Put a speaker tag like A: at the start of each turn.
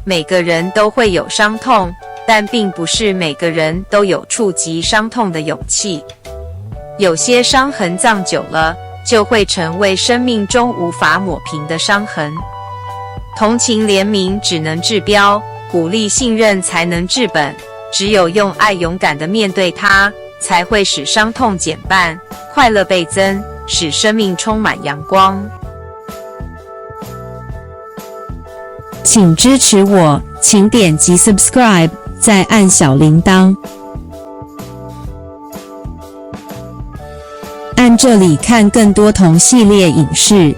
A: 每個人都會有傷痛，但並不是每個人都有觸及傷痛的勇氣。有些傷痕藏久了，就會成為生命中無法抹平的傷痕。同情憐憫只能治標，鼓勵信任才能治本。只有用愛勇敢地面對它，才會使傷痛減半，快樂倍增，使生命充滿陽光。
B: 請支持我，請點擊 subscribe，再按小鈴鐺。按這裡看更多同系列影視。